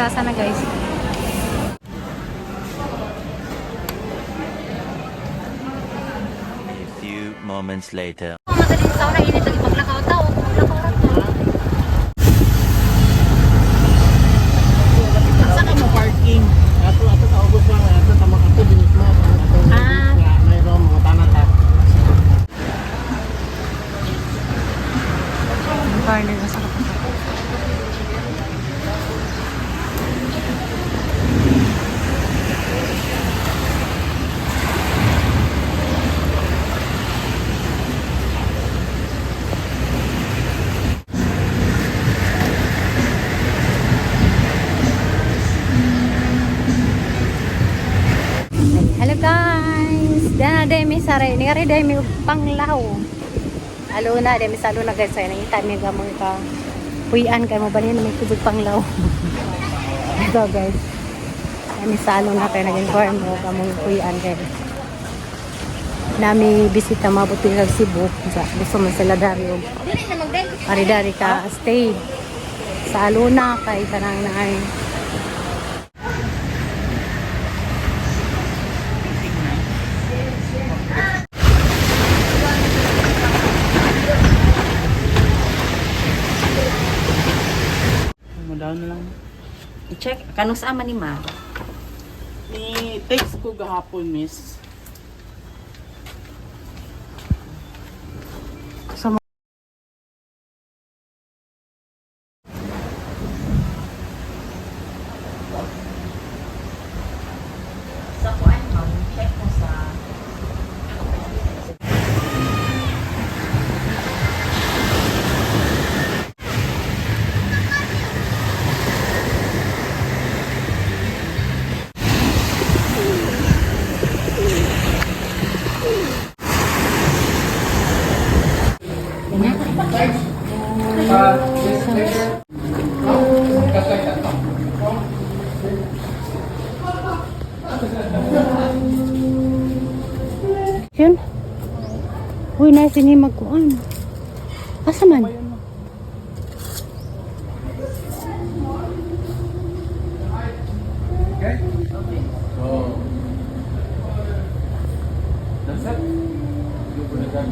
Tasa na, guys. A few moments later. Madaling sa na init ang ipaglakaw tao. Maglakaw ra to. Sa ka mo parking? Ato ato sa ubos lang ato tama ato dinit mo ato ato Ah. nga mayroong mga tanata. Partner sa kapatid. Hello guys! Dana demi sare ni ari demi panglaw. Aluna demi sa aluna guys ay nangita mi gamong ka. Puy-an kay mo balhin may tubig panglaw. Ito guys. Demi sa aluna kay nag-inform mo gamong puy-an kay. Nami bisita mabuti kag Cebu. Sa gusto man sila dari og ari dari ka stay sa aluna kay kanang naay. Madaw na lang. I-check kanus ama ni ma. Ni text ko gahapon, miss. Sa Sa kuan ma'am, check mo sa. Yun. Uy, nasa ni magkuan. Asa man? Okay? So, that's it. You put it down.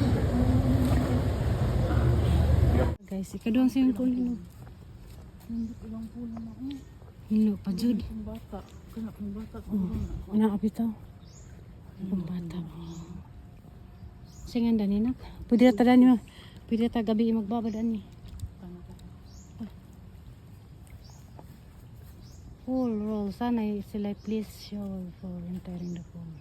Guys, ikaduhang swimming pool nino. Hilo pa jud. Bata, kana kung bata. Oh, ana bitaw. Ang bata. Singan dani nak. Pwede ra ta dani ma. Pwede ra ta gabi magbabad ani. Pool roll. Sana sila please show for entering the pool.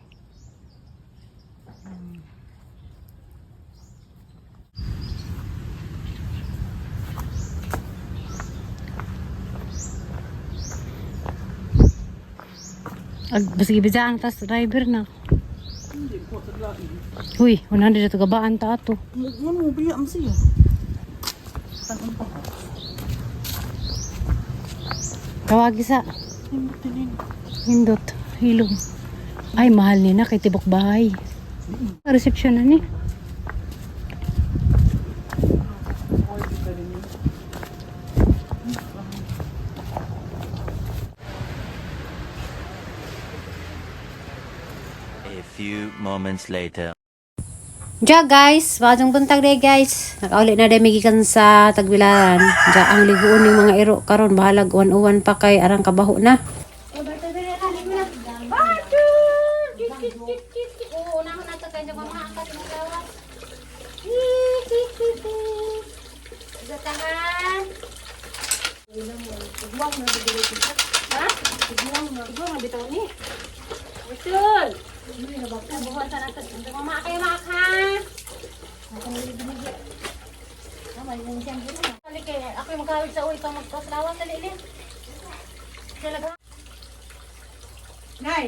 Ag basigi bidaan tas driver na. Hindi ko sa lain. Uy, 100 na to gabaan ta ato. Mo mo biya am siya. Tanong pa ka. Tawagi sa Hindi tinin. Hindot, hilom. Ay, mahal ni na kay tibok bahay. Reception na ni. A few moments later. Ja guys, wajong buntag day guys. Nakauli na day migikan sa Tagbilaran. Ja ang liguon ning mga iro karon bahalag 101 pa kay arang kabaho na. Ako yung magkawig sa uwi pa magpaslawan sa lilin. Talaga. Nay.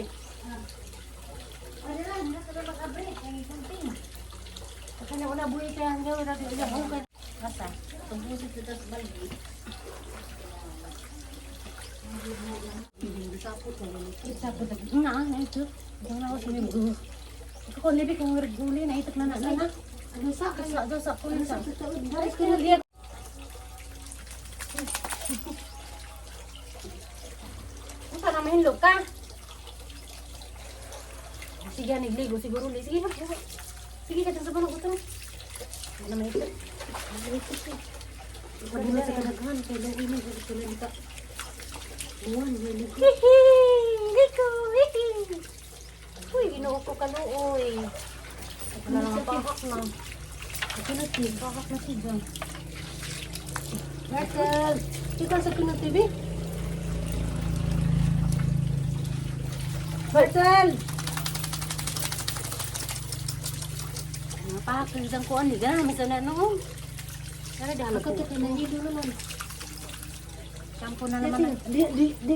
Ano lang, nasa na mag-abre, ay something. Kasi na una buhay kaya ang gawin natin iya bukan. Basta, pagbusit sa tas baldi. Sapot na na ito. Ito na ako sa mga. Ako libi kung reguli na itok na na na. Ano sa sa sa ko sa. Ay ko liya. Para mahinlo ka. Sige, nagligo siguro. Li. Sige, sige. Sige, katong sa banong utro. Ano may ito? Wala sa kadaghan kay luoy man gud sila dita. Buwan may ligo. Hihi! Liko! Hihi! Uy, ginoo ko kaluoy. Wala lang ang pahak na. Sa kinati, bakak na siya. Michael, kita sa kinati bi. Michael! Mga pahak sa isang kuan, liga. May sana noon. Tara, dahil Ako to kanang naman. Shampoo na naman. Di di di.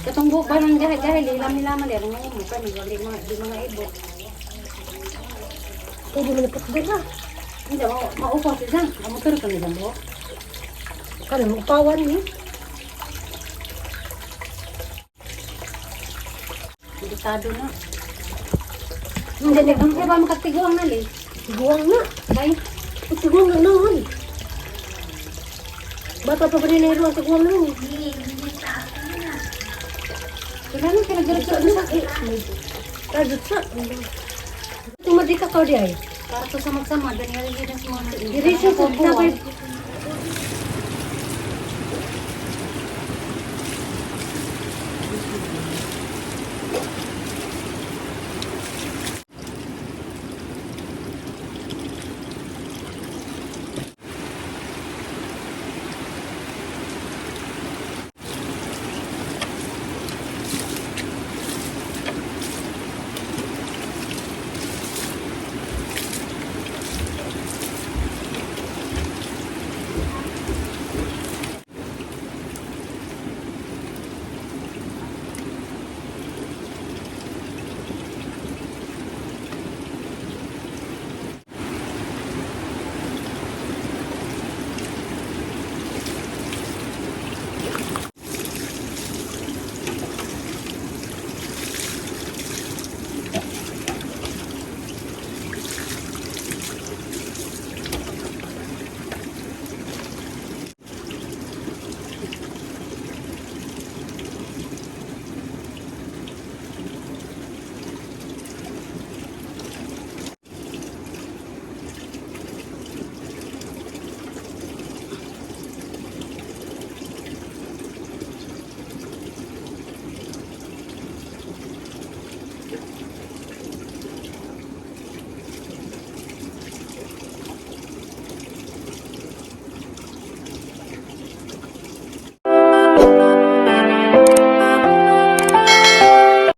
Katong buhok ba ng gahay-gahay, lilam-lilaman, meron nga mo pa, di mga, di mga ibo. Pwede mo naputdan ha. Hindi, maupaw siya. Ang motor ka nila buhok. Kano mo upawan ni? Delikado na. Hindi, hindi, hindi ba makatiguang na, li? Tiguang na. Ay, Tiguang na noon. Bata pa ba rin ang tiguang na noon? wala na, pinagdiretso na. Kadot sa. Tumadi ka ka di ay. Para to sa magsama, dahil nga rin sa mga... Diri siya sa tapay.